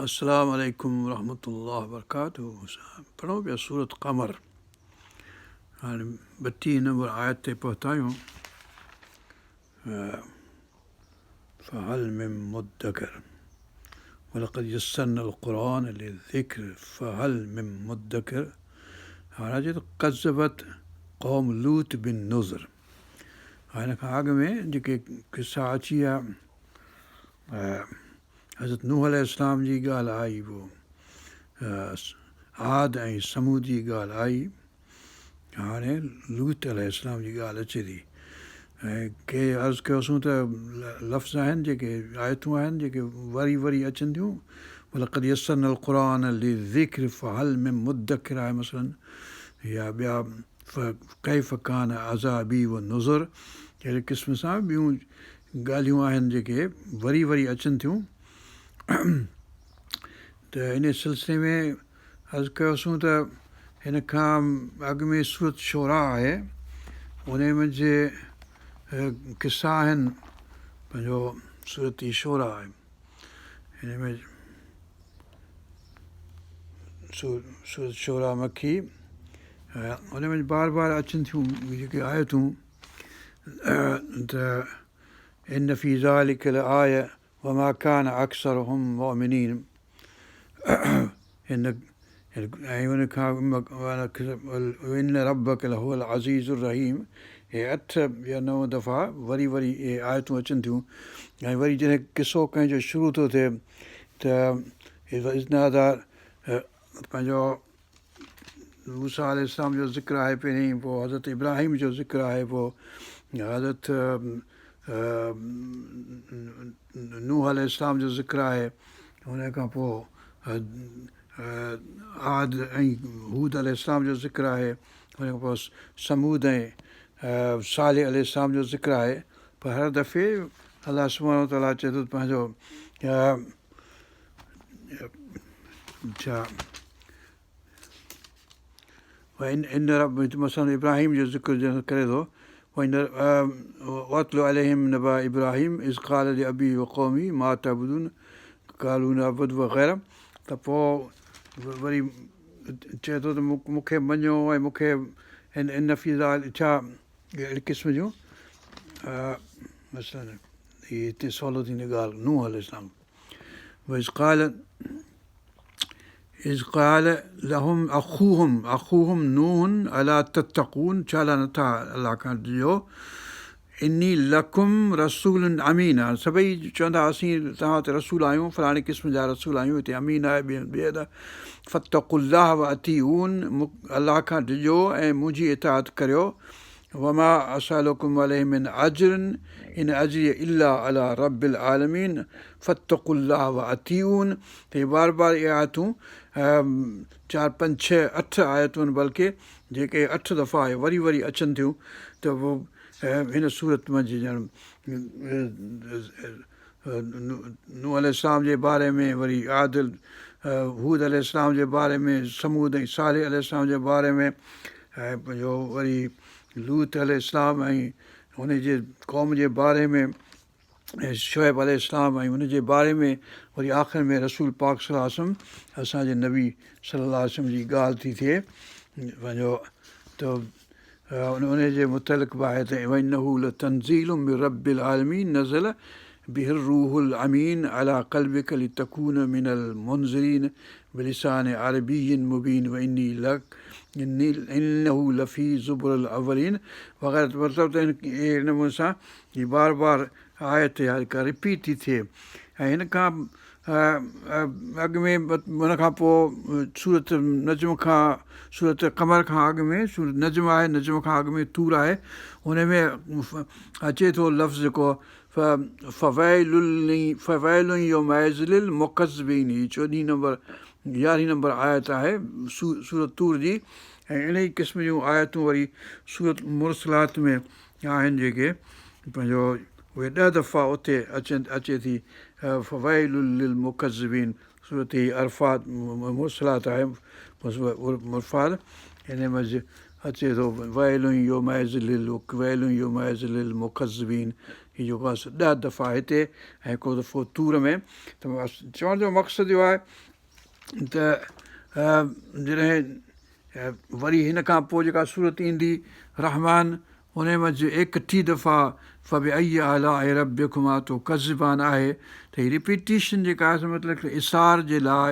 السلام عليڪم ورحمة الله وبرڪاته پڙهون پيا سورت قمر هاڻي 32 نمبر آيت تي پهتا آهيون. فهل من مدڪر ولقد يسرنا القرآن للذڪر فهل من مدڪر. هاڻي اچي ٿو ڪذبت قوم لوط بالنذر. هن کان اڳ ۾ جيڪي قصا اچي ويا، حضرت نوح عليه السلام جي ڳالهه آئي، پوء عاد ۽ ثمود جي ڳالهه آئي، هاڻي لوط عليه السلام جي ڳالهه اچي ٿي. ۽ ڪي عرض ڪيوسون ته لفظ آهن جيڪي آيتون آهن جيڪي وري وري اچن ٿيون. ولقد يسرنا القرآن للذڪر فهل من مدڪر آهي مثلا، يا ٻيا فڪيف ڪان عذابي و نذر، اهڙي قسم سان ٻيون ڳالهيون آهن جيڪي وري وري اچن ٿيون. ته ان سلسلي ۾ عرض ڪيوسون ته هن کان اڳ ۾ سورت شعراء آهي، ان منجهه قصا آهن. پنهنجو سورت شعراء آهي، هن ۾ سورت شعراء مڪي، ان ۾ بار بار اچن ٿيون جيڪي آيتون ته ان في ذلڪ لآية وما ڪان اڪثرهم مؤمنين. ان ۽ ان کان ان ربڪ لهو العزيز الرحيم. هي اٺ يا نو دفعا وري وري اهي آيتون اچن ٿيون. ۽ وري جڏهن قصو ڪنهن جو شروع ٿو ٿئي ته اذ ناديٰ پنهنجو موسيٰ عليه السلام جو ذڪر آهي پهرين، پوء حضرت ابراهيم جو ذڪر آهي، پوء حضرت نوح عليه السلام جو ذڪر آهي، ان کان پوء عاد ۽ هود عليه السلام جو ذڪر آهي، ان کان پوء ثمود ۽ صالح عليه السلام جو ذڪر آهي. پر هر دفعي الله سبحانه وتعاليٰ چئي ٿو ته پنهنجو ڇا ان رب مثلا ابراهيم جو ذڪر جڏهن ڪري ٿو، واتل عليهم نبا ابراهيم اذ قال لابيه وقومه ما تعبدون قالوا نعبد وغيره، ته پوء وري چئي ٿو ته مون کي مڃو ۽ مون کي ان في ڇا اهڙي قسم جون. مثلا هي هتي سولو ٿيندي ڳالهه، نوح عليه السلام واذ قال اذ قال لهم اخوهم اخوهم نوح الا تتقون، ڇا لاء نٿا الله کان ڊڄو؟ اني لڪم رسول امين. هاڻي سڀئي چوندا اسين توهان وٽ رسول آهيون، فلاڻي قسم جا رسول آهيون، هتي امين آهي ٻئي ٻئي ته فاتقوا الله واطيعون، الله کان ڊڄو ۽ منهنجي اطاعت ڪريو. وما اسالڪم عليه من اجر ان اجري الا علي رب العالمين فاتقوا الله واطيعون. ته هي بار بار اهي آيتون چار پنج ڇهه اٺ آيتون بلڪه جيڪي اٺ دفعا اهي وري وري اچن ٿيون ته پوء هن سورت منجهه ڄڻ نوح عليه السلام جي باري ۾ وري عاد هود عليه السلام جي باري ۾ ثمود ۽ صالح عليه السلام جي باري ۾ ۽ پنهنجو وري لوط عليه السلام ۽ ان جي قوم جي باري ۾ ۽ شعيب عليه السلام ۽ ان جي باري ۾ وري آخر ۾ رسول پاڪ صلي الله عليه وسلم اسان جي نبي صلي الله عليه وسلم جي ڳالهه ٿي ٿئي. پنهنجو ته ان جي متعلق به آهي ته وانه لتنزيل من رب العالمين نزل به الروح الامين علي قلبک لتڪون من المنذرين بلسان عربي مبين واني لڪ انه لفي زبر الاولين وغيره. مطلب ته اهڙي نموني سان هي بار بار آيت جيڪا رپيٽ ٿي ٿئي. ۽ هن کان اڳ ۾ ان کان پوء سورت نجم کان سورت قمر کان اڳ ۾ سورت نجم آهي، نجم کان اڳ ۾ طور آهي، ان ۾ اچي ٿو لفظ جيڪو فويل فويل يومئذ للمڪذبين، هي چوڏهين نمبر يارهين نمبر آيت آهي سورت طور جي. ۽ انهي قسم جون آيتون وري سورت مرسلات ۾ آهن جيڪي پنهنجو اهي ڏهه دفعا اتي اچن اچي ٿي فويل للمڪذبين. سورت هي عرفات مرسلات آهي، مرفات ان منجه اچي ٿو ويل يومئذ لل ويل يومئذ للمڪذبين. هي جيڪو آهي سو ڏهه دفعا هتي ۽ هڪڙو دفعو طور ۾. ته چوڻ جو مقصد اهو آهي ته جڏهن وري هن کان پوء جيڪا سورت ايندي رحمان انهيء منجهه ايڪٽيهه دفعا فبأي آلاء ربڪما تڪذبان آهي ته هي رپيٽيشن جيڪا آهي سو مطلب ته اصرار جي لاء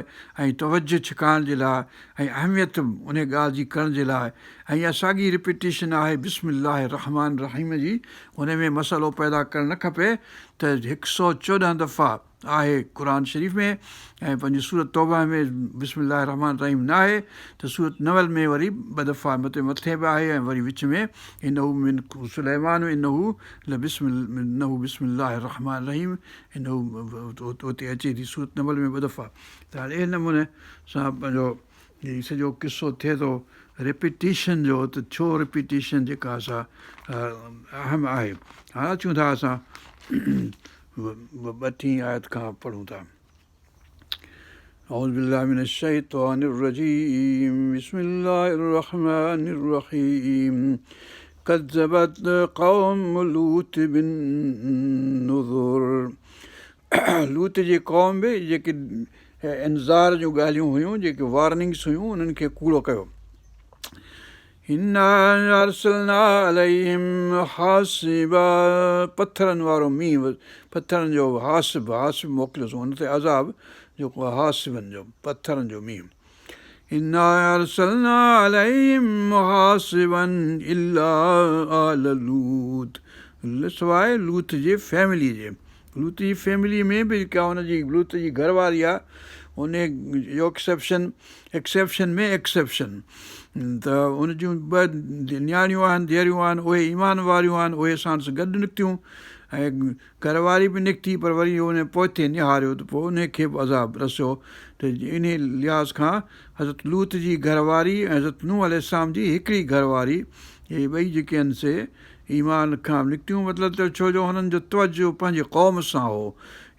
۽ توجه ڇڪائڻ جي لاء ۽ اهميت انهيء ڳالهه جي ڪرڻ جي لاء ۽ اها ساڳي رپيٽيشن آهي بسم الله الرحمٰن الرحيم جي انهيء ۾ مسئلو پيدا ڪرڻ نه کپي ته هڪ سؤ چوڏهن دفعا آهي قرآن شريف ۾ ۽ پنهنجي سورة توبه ۾ بسم الله الرحمٰن الرحيم نه آهي ته سورة نمل ۾ وري ٻه دفعا مٿي مٿي به آهي ۽ وري وچ ۾ انه من سليمان انه لبسم انه بسم الله الرحمٰن الرحيم انه اتي اچي ٿي سورة نمل ۾ ٻه دفعا ته هاڻي اهڙي نموني سان پنهنجو هي سڄو قصو ٿئي ٿو رپيٽيشن جو ته ڇو رپيٽيشن جيڪا سا اهم آهي هاڻي اچون ٿا اسان ٻٽيهين آيت کان پڙهون ٿا. اعوذ بالله من الشيطان الرجيم بسم الله الرحمن الرحيم ڪذبت قوم لوط بالنذر لوط جي قوم به جيڪي انذار جون ڳالهيون هيون جيڪي وارننگس هيون انهن کي ڪوڙو ڪيو انا ارسلنا عليهم حاصبا پٿرن وارو مينهن پٿرن جو حاصب حاصب موڪليوسون ان تي عذاب جيڪو حاصبن جو پٿرن جو مينهن انا ارسلنا عليهم حاصبا الا آل لوط سواء لوط جي فيملي جي لوط جي فيملي ۾ به جيڪا هن جي لوط جي گهر واري آهي ان جو ايڪسيپشن ايڪسيپشن ۾ ايڪسيپشن ته ان جون ٻه نياڻيون آهن ڌيئريون آهن اهي ايمان واريون آهن اهي ساڻس گڏ نڪتيون ۽ گهر واري به نڪتي پر وري ان پوئتي نهاريو ته پوء ان کي به عذاب رسيو ته انهي لحاظ کان حضرت لوط جي گهر واري ۽ حضرت نوح عليه السلام جي هڪڙي گهر واري اهي ٻئي جيڪي آهن سي ايمان کان نڪتيون مطلب ته ڇو جو هنن جو توجه پنهنجي قوم سان هو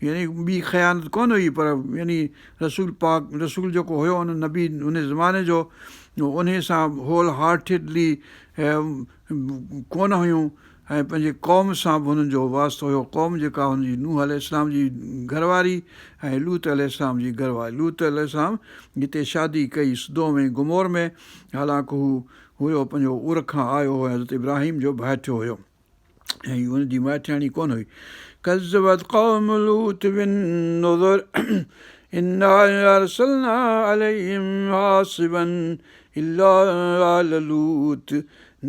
يعني ٻي خيانت ڪونه هئي پر يعني رسول پاڪ رسول جيڪو هيو ان نبي ان زماني جو انهي سان هول هارٽيڊلي ڪونه هيون ۽ پنهنجي قوم سان به هنن جو واسطو هيو قوم جيڪا هن جي نوح عليه السلام جي گهر واري ۽ لوط عليه السلام جي گهر واري لوط عليه السلام جتي شادي ڪئي سدوم ۽ گمور ۾ حالانڪ هو هيو پنهنجو اور کان آيو هو ۽ حضرت ابراهيم جو ڀائٽيو هيو ۽ ان جي مائٽياڻي ڪونه هئي. ڪذبت قوم لوط بالنذر انا ارسلنا عليهم حاصبا الا آل لوط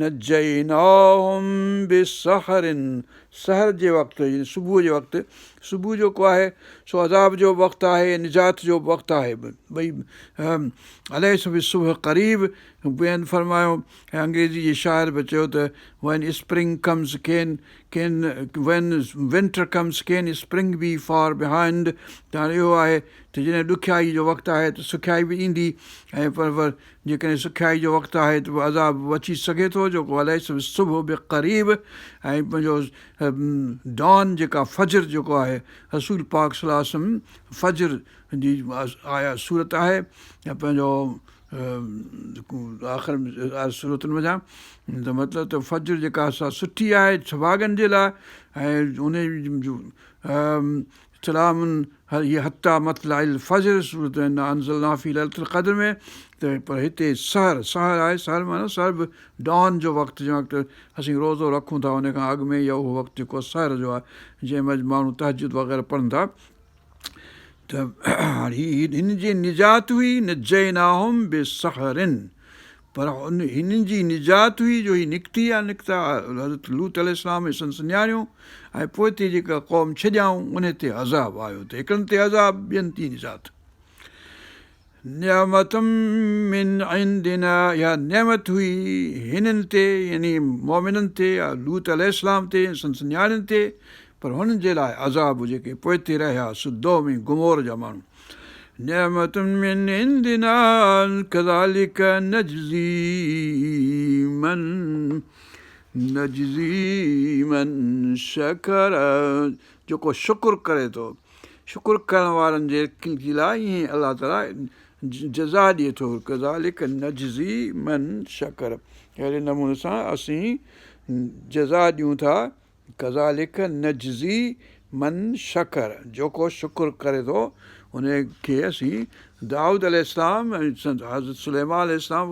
نجيناهم بسحر سحر جي وقت يعني صبح جي وقت صبح جيڪو آهي سو عذاب جو به وقت آهي نجات جو به وقت آهي ٻئي اليس بالصبح قريب بيان فرمايو ۽ انگريزي جي شاعر به چيو ته When spring comes can can when winter comes can spring be far behind ته هاڻي اهو آهي ته جڏهن ڏکيائي جو وقت آهي ته سکيائي به ايندي ۽ پر پر جيڪڏهن سکيائي جو وقت آهي ته پوء عذاب به اچي سگهي ٿو جيڪو اليس بالصبح بقريب ۽ پنهنجو ڊان جيڪا فجر جيڪو آهي رسول پاڪ صلي الله عليه وسلم فجر جي آيا سورت آهي ۽ پنهنجو آخر سورتن منجهان ته مطلب ته فجر جيڪا سا سٺي آهي سڀاڳن جي لاء ۽ ان جو سلام هي حتيٰ مطلع الفجر سورت انا انزلناه في ليلة القدر ۾ ته پر هتي سحر سحر آهي سحر معنيٰ سحر به ڊان جو وقت جنهن وقت اسين روزو رکون ٿا ان کان اڳ ۾ يا اهو وقت جيڪو سحر جو آهي جنهن مهل ماڻهو تهجد وغيره پڙهن ٿا ته هاڻي هي هن جي نجات هئي نجيناهم بسحر پر ان هنن جي نجات هئي جو هي نڪتي يا نڪتا حضرت لوط عليه السلام ۽ سندس نياڻيون ۽ پوئتي جيڪا قوم ڇڏيائون ان تي عذاب آيو ته هڪڙن تي عذاب ٻين تي نجات نعمة من عندنا اها نعمت هئي هنن تي يعني مؤمنن تي يا لوط عليه السلام تي ۽ سندس نياڻين تي پر هنن جي لاء عذاب جيڪي پوئتي رهيا سدوم ۽ گمور جا ماڻهو نعمة من عندنا ڪذالڪ نجزي من نجزي من شڪر جيڪو شڪر ڪري ٿو شڪر ڪرڻ وارن جي لاء ائين الله تعاليٰ جزا ڏئي ٿو ڪذالڪ نجزي من شڪر اهڙي نموني سان اسين جزا ڏيون ٿا ڪذالڪ نجزي من شڪر جيڪو شڪر ڪري ٿو ان کي اسين دائود عليه السلام ۽ حضرت سليمان عليه السلام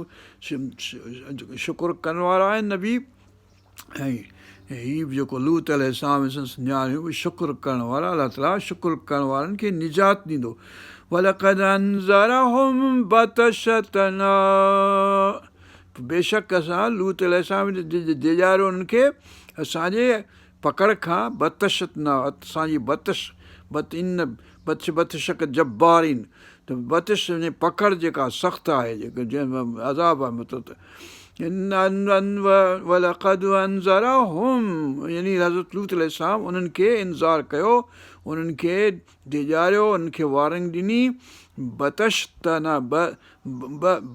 شڪر ڪرڻ وارا آهن نبي ۽ هي به جيڪو لوط عليه السلام ۽ سندس نياڻيون به شڪر ڪرڻ وارا الله تعالي شڪر ڪرڻ وارن کي نجات ڏيندو ولقد انذرهم بطشتنا بيشڪ اسان لوط عليه السلام ڊيڄاريو انهن کي اسان جي پڪڙ کان بطشتنا اسان جي بطش بط ان بطش بطشڪ جبارين ته بطش يعني پڪڙ جيڪا سخت آهي جيڪا جنهن ۾ عذاب آهي مطلب ته ولقد انذرهم يعني حضرت لوط عليه السلام انهن کي انذار ڪيو انهن کي ڊيڄاريو انهن کي وارننگ ڏني بطشتنا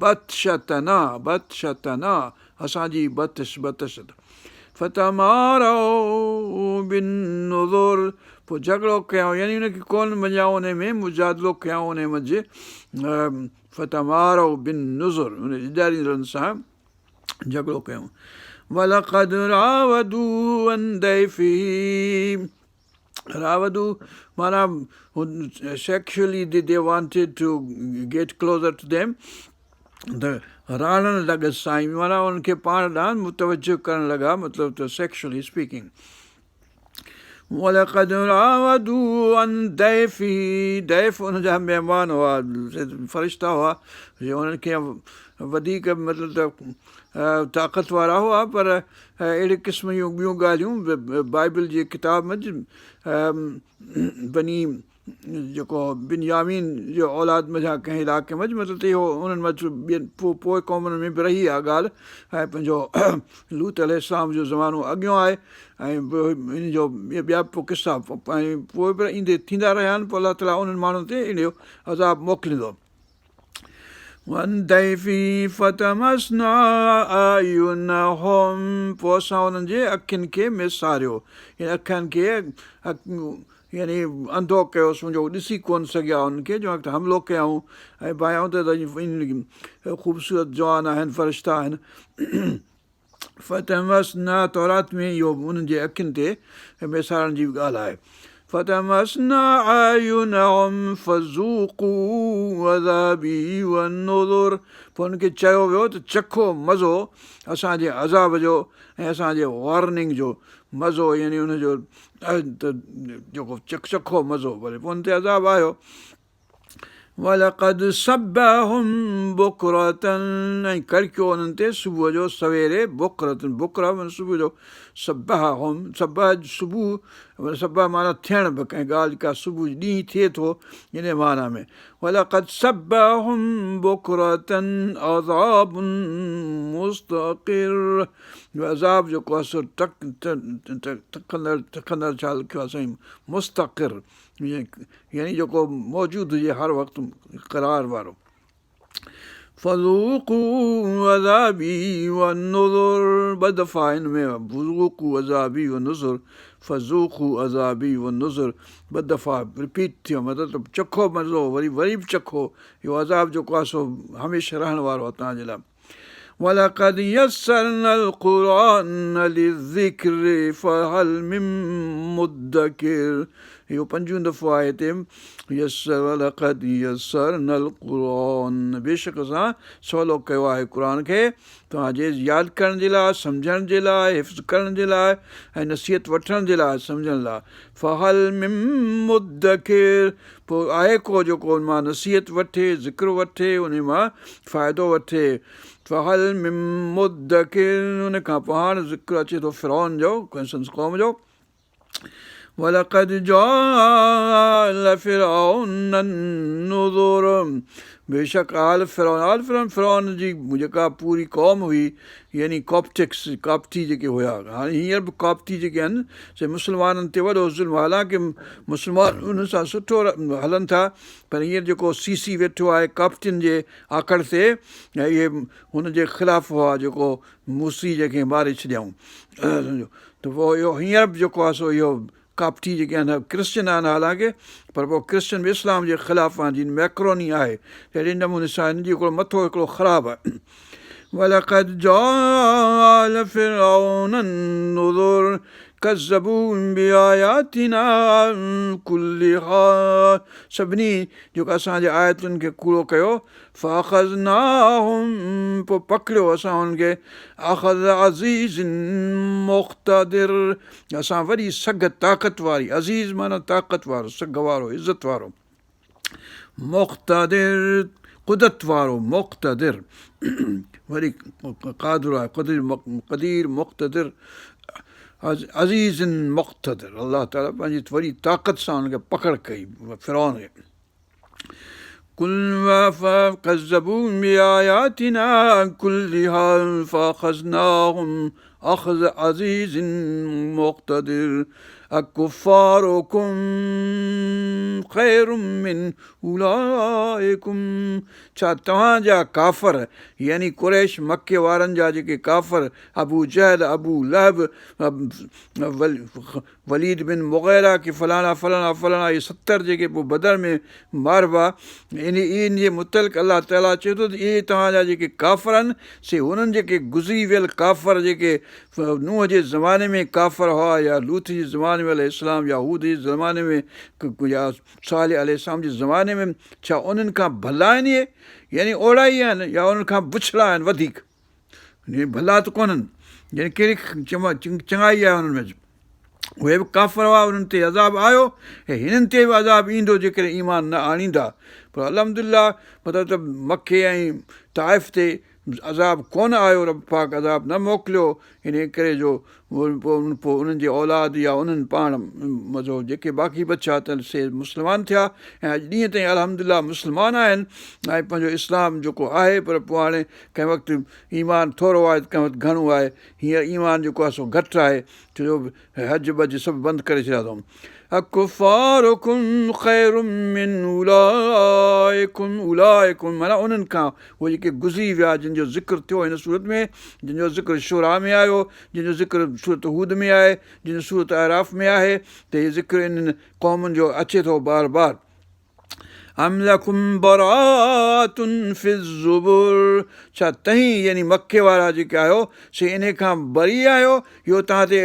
بطشتنا بطشتنا اسان جي بطش بطش فتماروا بالنذر پوء جهڳڙو ڪيائون يعني ان کي ڪونه مڃيائون ان ۾ مجادلو ڪيائون ان منجهه فتماروا بالنذر ان ڊيڄاريندڙن سان جهڳڙو ڪيائون ولقد راودوه عن ضيفه راودوه معنيٰ sexually they wanted to get closer to them ته راڙڻ لڳس سائين معنيٰ انهن کي پاڻ ڏانهن متوجه ڪرڻ لڳا مطلب ته سيڪشولي اسپيڪنگ ولقد راودوه عن ضيفه ضيف ان جا مهمان هئا فرشتا هئا انهن کي وڌيڪ مطلب ته طاقت وارا هئا پر اهڙي قسم جون ٻيون ڳالهيون بائبل جي ڪتاب منجه بني جيڪو بنيامين جي اولاد منجهان ڪنهن علائقي منجه مطلب ته اهو انهن منجه ٻين پوء پوء قومن ۾ به رهي اها ڳالهه ۽ پنهنجو لوط عليه السلام جو زمانو اڳيون آهي ۽ ان جو ٻيا پوء قصا ۽ پوء به ايندي ٿيندا رهيا آهن پوء الله تعاليٰ انهن ماڻهن تي اهڙو عذاب موڪليندو عن ضيفه فطمسنا اعينهم پوء اسان انهن جي اکين کي ميساريو يعني اکين کي يعني انڌو ڪيوسون جو ڏسي ڪونه سگهيا انهن کي جنهن وقت حملو ڪيائون ۽ ڀانيائون ته خوبصورت جوان آهن فرشتا آهن فطمسنا تورات ۾ اهو انهن جي اکين تي ميسارڻ جي به ڳالهه آهي. فطمسنا اعينهم فذوقوا عذابي والنذر پوء انهن کي چيو ويو ته چکو مزو اسان جي عذاب جو ۽ اسان جي وارننگ جو مزو يعني ان جو جيڪو چکو مزو ڀلي پوء انهن تي عذاب آيو. ولقد صبحهم بڪرة ۽ ڪڙڪيو انهن تي صبح جو سويري بڪرة بڪرة معنيٰ صبح جو صبحهم صبح صبح صبح معنيٰ ٿيڻ به ڪنهن ڳالهه ڪا صبح ڏينهن ٿئي ٿو ان معنيٰ ۾ ولقد صبحهم بڪرة عذاب مستقر جو عذاب جيڪو آهي سو ٽڪ ٽڪندڙ ٽڪندڙ ڇا لکيو آهي سائين مستقر يعني جيڪو موجود هجي هر وقت قرار وارو. فذوقوا عذابي والنذر ٻه دفعا هن ۾ فذوقوا عذابي والنذر فذوقوا عذابي والنذر ٻه دفعا رپيٽ ٿيو مطلب ته چکو مزو وري وري به چکو اهو عذاب جيڪو آهي سو هميشه رهڻ وارو آهي توهان جي لاء ولقد يسرنا القرآن للذڪر فهل من مدڪر اهو پنجون دفعو آهي هتي يسر ولقد يسرنا القرآن بيشڪ اسان سولو ڪيو آهي قرآن کي توهان جي ياد ڪرڻ جي لاء سمجهڻ جي لاء حفظ ڪرڻ جي لاء ۽ نصيحت وٺڻ جي لاء سمجهڻ لاء فهل من مدڪر پوء آهي ڪو جيڪو ان مان نصيحت وٺي، ذڪر وٺي، انهي مان فائدو وٺي. فهل من مدڪر ان کان پوء هاڻ ذڪر اچي ٿو فرعون جو ۽ سندس قوم جو. ولقد جاء آل فرعون النذر بيشڪ آل فرعون آل فرعون فرعون جي جيڪا پوري قوم هئي يعني ڪاپٽڪس، ڪاپٽي جيڪي هيا، هاڻي هينئر به ڪاپٽي جيڪي آهن سي مسلمانن تي وڏو ظلم حالانڪه مسلمان انهن سان سٺو هلن ٿا پر هينئر جيڪو سيسي ويٺو آهي ڪاپٽين جي آڪڙ تي ۽ اهي هن جي خلاف هئا جيڪو مرسي جنهن کي ماري ڇڏيائون ته پوء اهو هينئر به جيڪو آهي سو اهو ڪاپٽي جيڪي آهن ڪرسچن آهن حالانڪه پر پوء ڪرسچن به اسلام جي خلاف آهن جيئن ميڪروني آهي تهڙي نموني سان هن جي هڪڙو مٿو هڪڙو خراب آهي. ولقد جاء آل فرعون النذر ڪذبوا بآياتنا ڪلها سڀني جيڪو اسان جي آيتن کي ڪوڙو ڪيو فاخذناهم پوء پڪڙيو اسان انهن کي اخذ عزيز مقتدر اسان وڏي سگهه طاقت واري عزيز معنيٰ طاقت وارو سگهه وارو عزت وارو مقتدر قدرت وارو مقتدر وري قادر آهي قدير قدير مقتدر عزيز مقتدر الله تعاليٰ پنهنجي وڏي طاقت سان هن کي پڪڙ ڪئي فرعون کي ڪذبوا بآياتنا ڪلها فاخذناهم اخذ عزيز مقتدر اڪفارڪم خير من اولئڪم ڇا توهان جا ڪافر يعني قريش مڪي وارن جا جيڪي ڪافر ابو جهل ابو لهب وليد بن مغيره ڪي فلاڻا فلاڻا فلاڻا اهي ستر جيڪي پوء بدر ۾ ماربا ان جي متعلق الله تعاليٰ چئي ٿو ته اهي توهان جا جيڪي ڪافر آهن سي هنن جيڪي گذري ويل ڪافر جيڪي نوح جي زماني ۾ ڪافر هئا يا لوط جي زماني ۾ عليه السلام يا هود جي زماني ۾ يا صالح عليه السلام جي زماني ۾ ڇا انهن کان ڀلا آهن اهي يعني اوڙا ئي آهن يا انهن کان بڇڙا آهن وڌيڪ يعني ڀلا ته ڪونهن يعني ڪهڙي چڱائي آهي انهن ۾ اهي به ڪافر هئا انهن تي عذاب آيو ۽ هنن تي به عذاب ايندو جيڪڏهن ايمان نه آڻيندا پر الحمد لله مطلب ته مڪي ۽ طائف تي عذاب ڪونه آيو رب پاڪ عذاب نه موڪليو ان ڪري جو پوء انهن جي اولاد يا انهن پاڻ مزو جيڪي باقي بچيا ته سي مسلمان ٿيا ۽ اڄ ڏينهن تائين الحمد لله مسلمان آهن ۽ پنهنجو اسلام جيڪو آهي پر پوء هاڻي ڪنهن وقت ايمان ٿورو آهي ته ڪنهن وقت گهڻو آهي. هينئر ايمان جيڪو آهي سو گهٽ آهي، ڇو جو حج بج سڀ بند ڪري ڇڏيا اٿئون. اڪفارڪم خير من اولئڪم اولئڪم معنيٰ انهن کان اهي جيڪي گذري ويا جن جو ذڪر ٿيو هن سورت ۾ جن جو ذڪر شعراء ۾ آيو جن جو ذڪر سورت هود ۾ آهي جن جو سورت اعراف ۾ آهي ته هي ذڪر انهن قومن جو اچي ٿو بار بار. ام لڪم براءة في الزبر ڇا تهين يعني مڪي وارا جيڪي آهيو سي انهي کان بري آهيو اهو توهان تي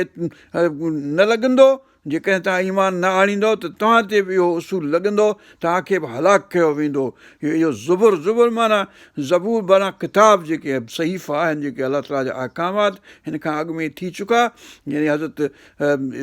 نه لڳندو جيڪڏهن توهان ايمان نه آڻيندؤ ته توهان تي به اهو اصول لڳندو توهان کي به هلاڪ ڪيو ويندو اهو زبر زبر معنيٰ زبور معنيٰ ڪتاب جيڪي صحيفا آهن جيڪي الله تعاليٰ جا احڪامات هن کان اڳ ۾ ٿي چڪا يعني حضرت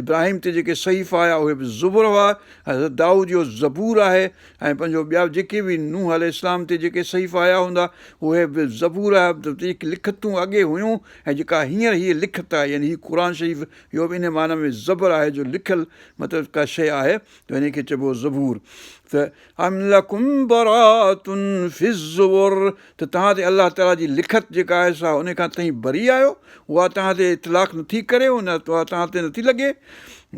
ابراهيم تي جيڪي صحيفا آيا اهي به زبر هئا، حضرت دائود جو زبور آهي ۽ پنهنجو ٻيا جيڪي به نوح عليه السلام تي جيڪي صحيفا آيا هوندا اهي به زبور آهي ته جيڪي لکتون اڳي هيون ۽ جيڪا هينئر هيء لکت آهي يعني هي قرآن شريف اهو به انهي معنيٰ ۾ زبر آهي جو لکيل مطلب ڪا شيء آهي ته انهي کي چئبو زبور ته ام لڪم براءة في الزبر ته توهان تي الله تعاليٰ جي لکت جيڪا آهي سا ان کان توهين بري آهيو، اها توهان تي اطلاق نٿي ڪري، اها توهان تي نٿي لڳي،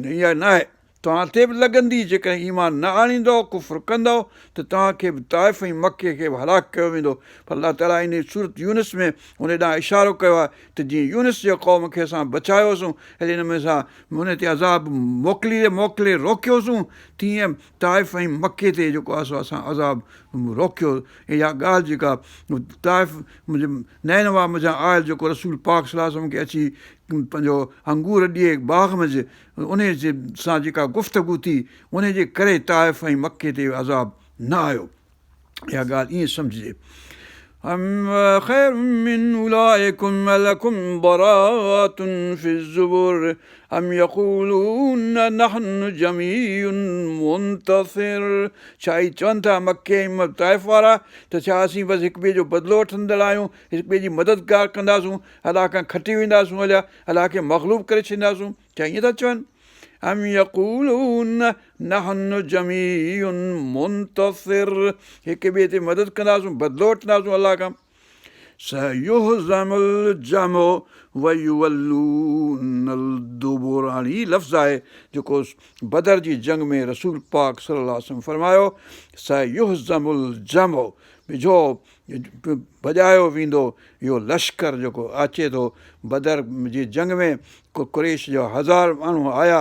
اها ناهي، توهان تي به لڳندي، جيڪڏهن ايمان نه آڻيندؤ، ڪفر ڪندؤ، ته توهان کي به طائف ۽ مڪي کي به هلاڪ ڪيو ويندو. پر الله تعاليٰ انهيء سورت يونس ۾ ان ڏانهن اشارو ڪيو آهي ته جيئن يونس جي قوم کي اسان بچايوسون، اهڙي نموني سان ان تي عذاب موڪلي موڪلي روڪيوسون، تيئن طائف ۽ مڪي تي جيڪو آهي سو اسان عذاب روڪيو اها ڳالهه جيڪا طائف نينوا منجهان آيل جيڪو رسول پاڪ صلي الله عليه وسلم کي اچي پنهنجو انگور ڏئي باغ منجهه انهي سان جيڪا گفتگو ٿي انهي جي ڪري طائف ۽ مڪي تي عذاب نه آيو اها ڳالهه ائين سمجهجي. ام خير من اولئڪم ام لڪم براءة في الزبر ام يقولون نحن جميع منتصر ڇا هي چون ٿا مڪي ۽ طائف وارا ته ڇا اسين بس هڪ ٻئي جو بدلو وٺندڙ آهيون هڪ ٻئي جي مددگار ڪنداسون الله کان کٽي وينداسون هليا الله کي مغلوب ڪري ڇڏينداسون ڇا ائين ٿا چون ام يقولون نحن جميع منتصر هڪ ٻئي تي مدد ڪنداسون بدلو وٺنداسون الله کان سيهزم الجمع ويولون الدبر هاڻي هي لفظ آهي جيڪو بدر جي جنگ ۾ رسول پاڪ صلي الله عليه وسلم فرمايو سيهزم الجمع وجهو ڀڄايو ويندو اهو لشڪر جيڪو اچي ٿو بدر جي جنگ ۾ قريش جا هزار ماڻهو آيا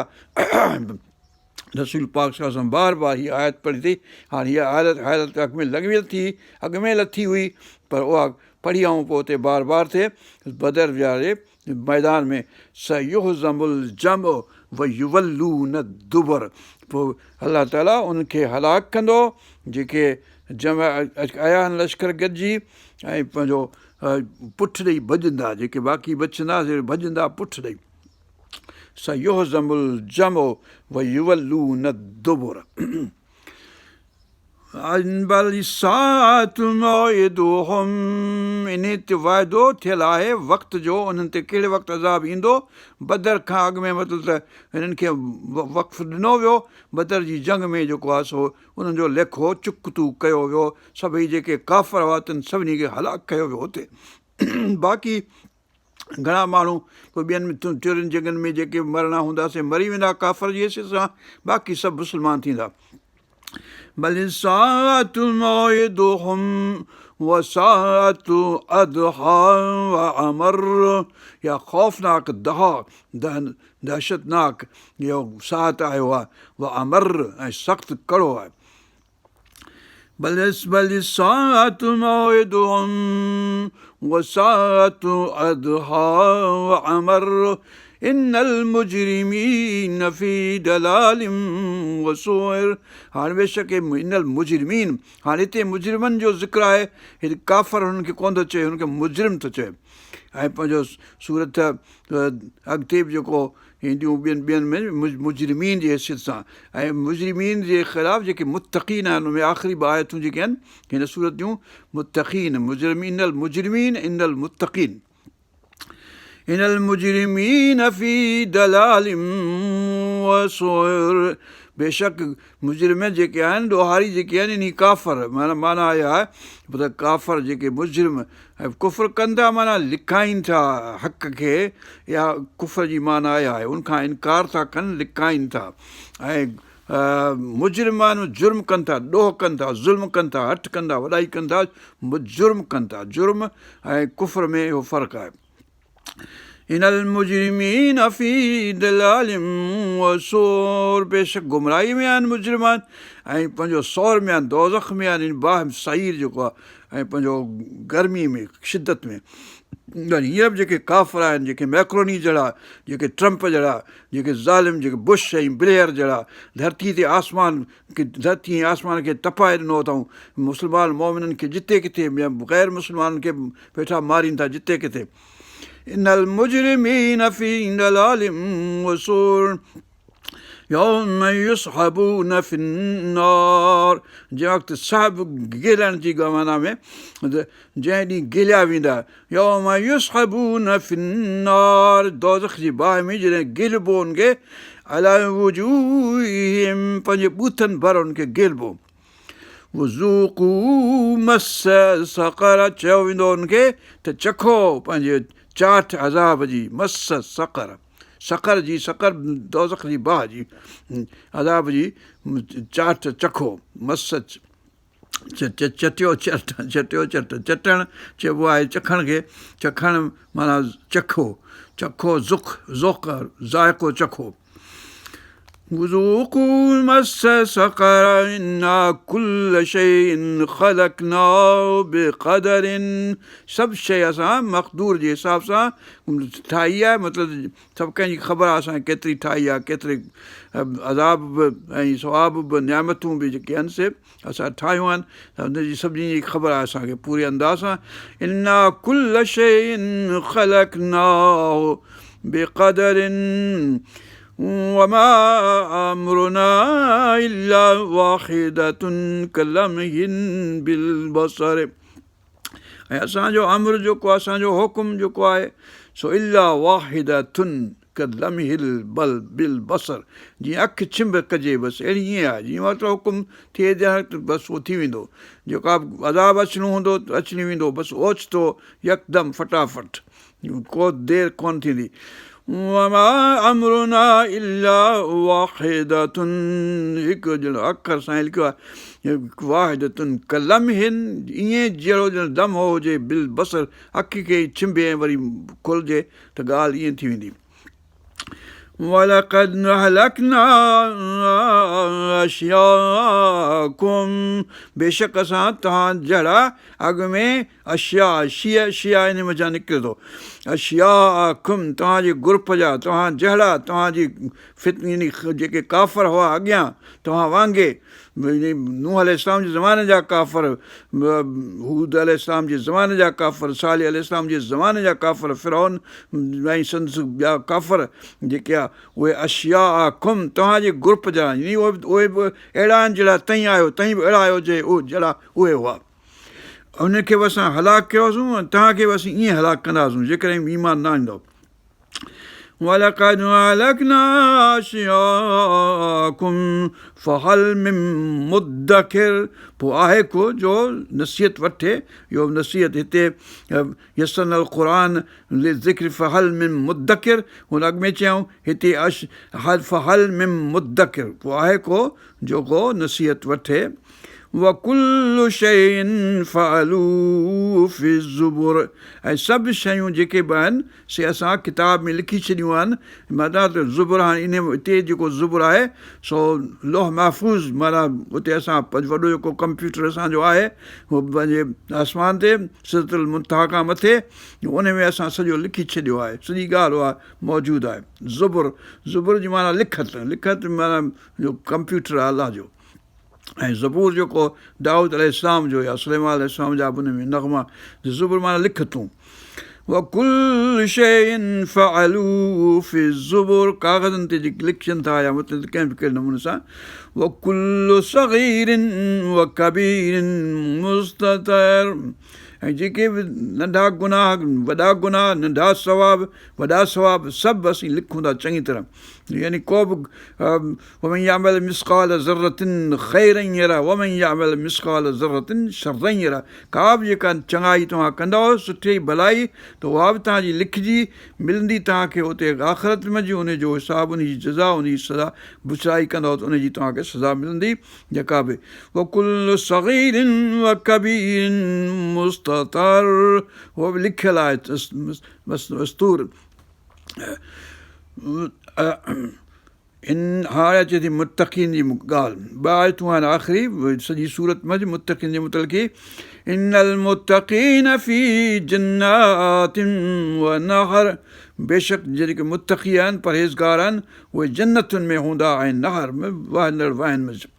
رسول پاڪ صلي الله عليه وسلم بار بار هيء آيت پڙهي ٿي. هاڻي هيء آيت آيت اڳ ۾ لڳي ٿي اڳ ۾ لٿي هئي پر اها پڙهي آئون پوء اتي بار بار ٿئي بدر واري ميدان ۾ سيهزم الجمع ويولون الدبر پوء الله تعالي انهن کي هلاڪ ڪندو جيڪي جمع آيا آهن لشڪر گڏجي ۽ پنهنجو پٺ ڏئي ڀڄندا جيڪي باقي بچندا سي ڀڄندا پٺ ڏئي. سيهزم الجمع ويولون الدبر بل الساعة موعدهم انهي تي وعدو ٿيل آهي وقت جو انهن تي ڪهڙي وقت عذاب ايندو بدر کان اڳ ۾ مطلب ته هنن کي وقف ڏنو ويو بدر جي جنگ ۾ جيڪو آهي سو انهن جو ليکو چڪتو ڪيو ويو سڀئي جيڪي ڪافر هئا تن سڀني کي هلاڪ ڪيو ويو اتي باقي گهڻا ماڻهو پوء ٻين ٽن جنگن ۾ جيڪي مرڻا هوندا سي مري ويندا ڪافر جي حيثيت سان باقي سڀ مسلمان ٿيندا بل الساعة موعدهم والساعة ادهي وامر يا خوفناڪ دها دهشتناڪ اهو ساعت آيو آهي وامر ۽ سخت ڪڙو آهي بل بل الساعة موعدهم والساعة ادهي وامر ان المجرمين في ضلال وسعر هاڻي بيشڪ ان المجرمين هاڻي هتي مجرمن جو ذڪر آهي هتي ڪافر هنن کي ڪونه ٿو چئي هن کي مجرم ٿو چئي ۽ پنهنجو سورت اڳتي به جيڪو اينديون ٻين ٻين ۾ مجرمين جي حيثيت سان ۽ مجرمين جي خلاف جيڪي متقين آهن ان ۾ آخري ٻه آيتون جيڪي آهن هن سورت جون متقين مجرم ان المجرمين ان المتقين ان المجرمين في ضلال وسعر بيشڪ مجرم جيڪي آهن ڏوهاري جيڪي آهن يعني ڪافر معنيٰ معنيٰ اها آهي ته ڪافر جيڪي مجرم ۽ ڪفر ڪن ٿا معنيٰ لڪائين ٿا حق کي اها ڪفر جي معنيٰ اها آهي ان کان انڪار ٿا ڪن لڪائين ٿا ۽ مجرم آهن جرم ڪن ٿا ڏوهه ڪن ٿا ظلم ڪن ٿا هٺ ڪن ٿا وڏائي ڪن ٿا جرم ڪن ٿا جرم ۽ ڪفر ۾ اهو فرق آهي ان المجرمين في ضلال وسعر بيشڪ گمراهي ۾ آهن مجرمان ۽ پنهنجو سعر ۾ آهن دوزخ ۾ آهن يعني باهه سعير جيڪو آهي ۽ پنهنجو گرمي ۾ شدت ۾ هينئر به جيڪي ڪافر آهن جيڪي ميڪروني جهڙا جيڪي ٽرمپ جهڙا جيڪي ظالم جيڪي بش ۽ بليئر جهڙا ڌرتي تي آسمان ڌرتي ۽ آسمان کي تپائي ڏنو اٿائون مسلمان مومنن کي جتي ڪٿي غير مسلمانن کي ويٺا مارين ٿا جتي ڪٿي ان المجرمين في ضلال وسعر يوم يسحبون في النار جنهن وقت سحب گهلڻ جي معنيٰ ۾ جنهن ڏينهن گهليا ويندا يوم يسحبون في النار دوزخ جي باهه ۾ جڏهن گهلبو ان کي علي وجوههم پنهنجي ٻوٿن ڀر ان کي گهلبو وذوقوا مس سقر چيو ويندو ان کي ته چکو پنهنجي چاٺ عذاب جي مس سقر سقر جي سقر دوزخ جي باهه جي عذاب جي چاٺ چکو مس چٽيو چٽ چٽيو چٽ چٽڻ چئبو آهي چکڻ کي چکڻ معنيٰ چکو چکو ذوق ذوق ذائقو چکو وذوقوا مس سقر انا ڪل شيء خلقناه بقدر سڀ شيء اسان مقدور جي حساب سان ٺاهي آهي مطلب سڀ ڪنهن جي خبر آهي اسان ڪيتري ٺاهي آهي ڪيتري عذاب به ۽ ثواب به نعمتون به جيڪي آهن سي اسان ٺاهيون آهن ته ان جي سڀني جي خبر آهي اسان کي پوري انداز سان انا ڪل شيء خلقناه بقدر وما امرنا الا واحدة ڪلمح بالبصر ۽ اسان جو امر جيڪو آهي اسان جو حڪم جيڪو آهي سو الا واحدة ڪلمح البل بالبصر جيئن اک ڇنڀ ڪجي بس اهڙي ائين آهي جيئن مطلب حڪم ٿئي ڄڻ بس اهو ٿي ويندو جيڪا به عذاب اچڻو هوندو اچي ويندو بس اوچتو يڪدم فٽافٽ ڪو دير ڪونه ٿيندي. وما امرنا الا واحدة هڪ ڄڻ اکر سائين لکيو آهي واحدة ڪلمح ائين جهڙو ڄڻ لمحو هجي بالبصر اک کي ئي ڇنڀي ۽ وري کولجي ته ڳالهه ائين ٿي ويندي. ولقد اهلڪنا اشياعڪم بيشڪ اسان توهان جهڙا اڳ ۾ اشياع، شيع، شيعا ان منجهان نڪري ٿو. اشياعڪم توهان جي گروپ جا، توهان جهڙا، توهان جي فتني يعني جيڪي ڪافر هئا اڳيان توهان وانگي، يعني نوح عليه السلام جي زماني جا ڪافر، هود عليه السلام جي زماني جا ڪافر، صالح عليه السلام جي زماني جا ڪافر، فرعون ۽ سندس ٻيا ڪافر جيڪي آ اهي اشياعڪم توهان جي گروپ جا يعني اهي به اهڙا آهن جهڙا توهين آهيو، توهين به اهڙا آهيو جهڙا اهي هئا. انهن کي به اسان هلاڪ ڪيوسون ۽ توهان کي به اسين ائين هلاڪ ڪنداسون جيڪڏهن ايمان نه آڻيندؤ. ولقد اهلڪنا اشياعڪم فهل من مدڪر پوء آهي ڪو جو نصيحت وٺي اهو نصيحت هتي يسرنا القرآن للذڪر فهل من مدڪر هن اڳ ۾ چيائون هتي فهل من مدڪر پوء آهي ڪو جو ڪو نصيحت وٺي وڪل شيء فعلوه في الزبر ۽ سڀ شيون جيڪي به آهن سي اسان ڪتاب ۾ لکي ڇڏيون آهن معنيٰ ته زبر هاڻي ان هتي جيڪو زبر آهي سو لوح محفوظ معنيٰ اتي اسان وڏو جيڪو ڪمپيوٽر اسان جو آهي هو پنهنجي آسمان تي سدرة المنتهيٰ کان مٿي ان ۾ اسان سڄو لکي ڇڏيو آهي سڄي ڳالهه اها موجود آهي زبر زبر جي معنيٰ لکت لکت معنيٰ جو ڪمپيوٽر آهي الله جو ۽ زبور جيڪو دائود عليه السلام جو يا سليمان عليه السلام جا به ان ۾ نغما زبور معنيٰ لکتون وڪل شيء فعلوه في الزبر ڪاغذن تي جيڪي لکجن ٿا يا مطلب ڪنهن به ڪهڙي نموني سان وڪل صغير وڪبير مستطر ۽ جيڪي به ننڍا گناهه وڏا گناهه ننڍا ثواب وڏا ثواب سڀ اسين لکون ٿا چڱي طرح يعني ڪو به ومن يعمل مثقال ذرة خيرا يره ومن يعمل مثقال ذرة شرا يره ڪا به جيڪا چڱائي توهان ڪندؤ سٺي ڀلائي ته اها به توهان جي لکجي ملندي توهان کي اتي آخرت منجهه ان جو حساب ان جي جزا ان جي سزا بڇڙائي ڪندؤ ته ان جي توهان کي سزا ملندي جيڪا به وڪل صغير وڪبير مستطر اهو به لکيل آهي مسطور ان هاڻي اچي ٿي متقين جي ڳالهه. ٻه آيتون آهن آخري سڄي سورت منجهه متقين جي متعلق ئي ان المتقين في جنات ونهر بيشڪ جيڪي متقي آهن پرهيزگار آهن اهي جنتن ۾ هوندا ۽ نهر ۾ وهندڙ واهن منجهه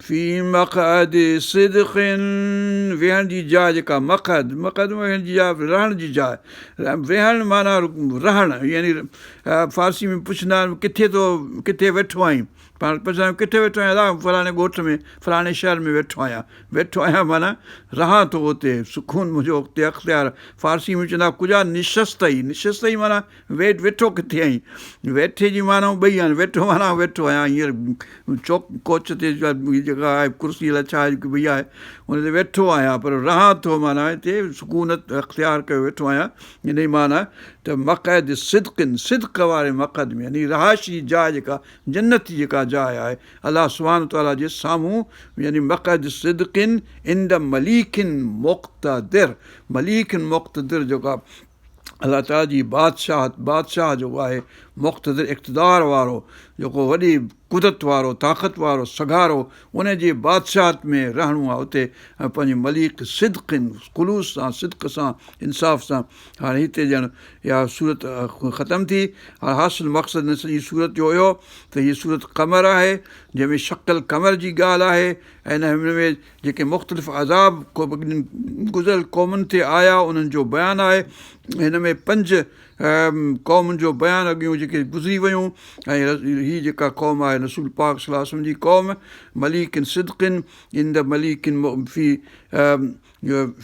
في مقعد صدق ويهڻ جي جاء جيڪا مقعد مقعد ويهڻ جي جاء رهڻ جي جاء ويهڻ معنيٰ رهڻ يعني فارسي ۾ پڇندا آهن ڪٿي ٿو ڪٿي ويٺو آهين پاڻ پڇندا آهيون ڪٿي ويٺو آهين ادا فلاڻي ڳوٺ ۾ فلاڻي شهر ۾ ويٺو آهيان ويٺو آهيان معنيٰ رهان ٿو اتي سڪون منهنجو اتي اختيار فارسي ۾ چوندا کجا نشستئي نشستئي معنيٰ ويٺ ويٺو ڪٿي آهين؟ ويٺي جي معنائون ٻئي آهن، ويٺو معنيٰ ويٺو آهيان هينئر چوڪ ڪوچ تي جيڪا آهي ڪرسي الائي ڇا پئي آهي ان تي ويٺو آهيان پر رهان ٿو معنيٰ هتي سڪونت اختيار ڪيو ويٺو آهيان ان جي معنيٰ ته مقعد صدق صدق واري مقعد ۾ يعني رهائش جي جاء جيڪا جنت جي جيڪا جاء آهي الله سبحانه وتعاليٰ جي سامهون يعني مقعد صدق عند مليڪ مقتدر مليڪ مقتدر جيڪا الله تعاليٰ جي بادشاهت، بادشاهه جيڪو آهي مقتدر اقتدار وارو، جيڪو وڏي قدرت وارو، طاقت وارو، سگهارو، ان جي بادشاهت ۾ رهڻو آهي اتي ۽ پنهنجي مليڪ صدق، خلوص سان، صدق سان، انصاف سان. هاڻي هتي ڄڻ اها سورت ختم ٿي. هاڻي حاصل مقصد هن سڄي سورت جو اهو ته هيء سورت قمر آهي، جنهن ۾ شق القمر جي ڳالهه آهي ۽ هن ۾ جيڪي مختلف عذاب گذريل قومن تي آيا انهن جو بيان آهي هن ۾ پنج قومن جو بيان اڳيون جيڪي گذري ويون ۽ هي جيڪا قوم آهي رسول پاڪ صلي الله عليه وسلم جي قوم مليڪ صدق عند مليڪ في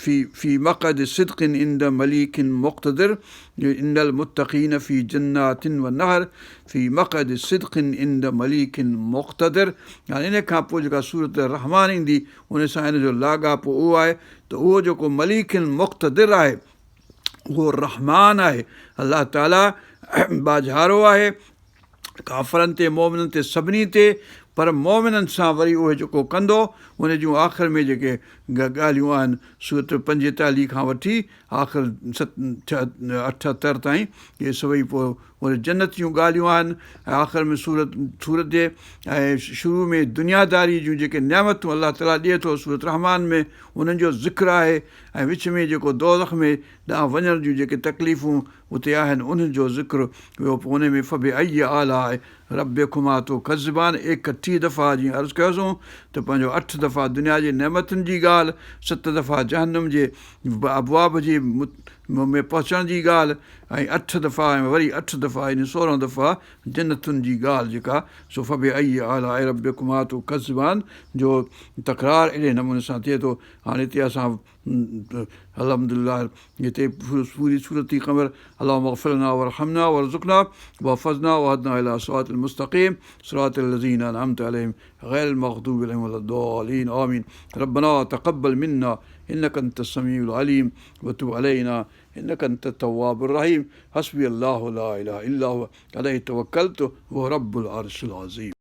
في في مقعد صدق عند مليڪ مقتدر ان المتقين في جنات و نهر في مقعد صدق عند مليڪ مقتدر هاڻي ان کان پوء جيڪا سورت الرحمان ايندي ان سان ان جو لاڳاپو اهو آهي ته اهو جيڪو مليڪ مقتدر آهي اهو رحمان آهي الله تعالي ٻاجهارو آهي ڪافرن تي مؤمنن تي سڀني تي پر مؤمنن سان وري اهي جيڪو ڪندو ان جون آخر ۾ جيڪي ڳالهيون آهن سورت 45 کان وٺي آخر 78 تائين اهي سڀئي پوء ان جنت جون ڳالهيون آهن ۽ آخر ۾ سورت سورت جي ۽ شروع ۾ دنياداري جون جيڪي نعمتون الله تعاليٰ ڏئي ٿو سورت رحمان ۾ انهن جو ذڪر آهي ۽ وچ ۾ جيڪو دوزخ ۾ ڏانهن وڃڻ جون جيڪي تڪليفون اتي آهن انهن جو ذڪر ويو پوء ان ۾ فبأي آلاء ربڪما تڪذبان 31 دفعا جيئن عرض ڪيوسون ته پنهنجو اٺ دفعا دنيا جي نعمتن جي ڳالهه، ست دفعا جهنم جي ابواب جي ۾ پهچڻ جي ڳالهه ۽ اٺ دفعا ۽ وري اٺ دفعا يعني 16 دفعا جنتن جي ڳالهه جيڪا سو فبأي آلاء ربڪما تڪذبان جو تڪرار اهڙي نموني سان ٿئي ٿو. هاڻي هتي اسان الحمد لله هتي پوري سورت قمر اللهم اغفر لنا وارحمنا وارزقنا واحفظنا واهدنا الي صراط المستقيم صراط الذين انعمت عليهم غير المغضوب عليهم ولا الضالين آمين ربنا تقبل منا انك انت السميع العليم وتب علينا انك انت التواب الرحيم حسبي الله لا اله الا هو عليه توڪلت وهو رب العرش العظيم.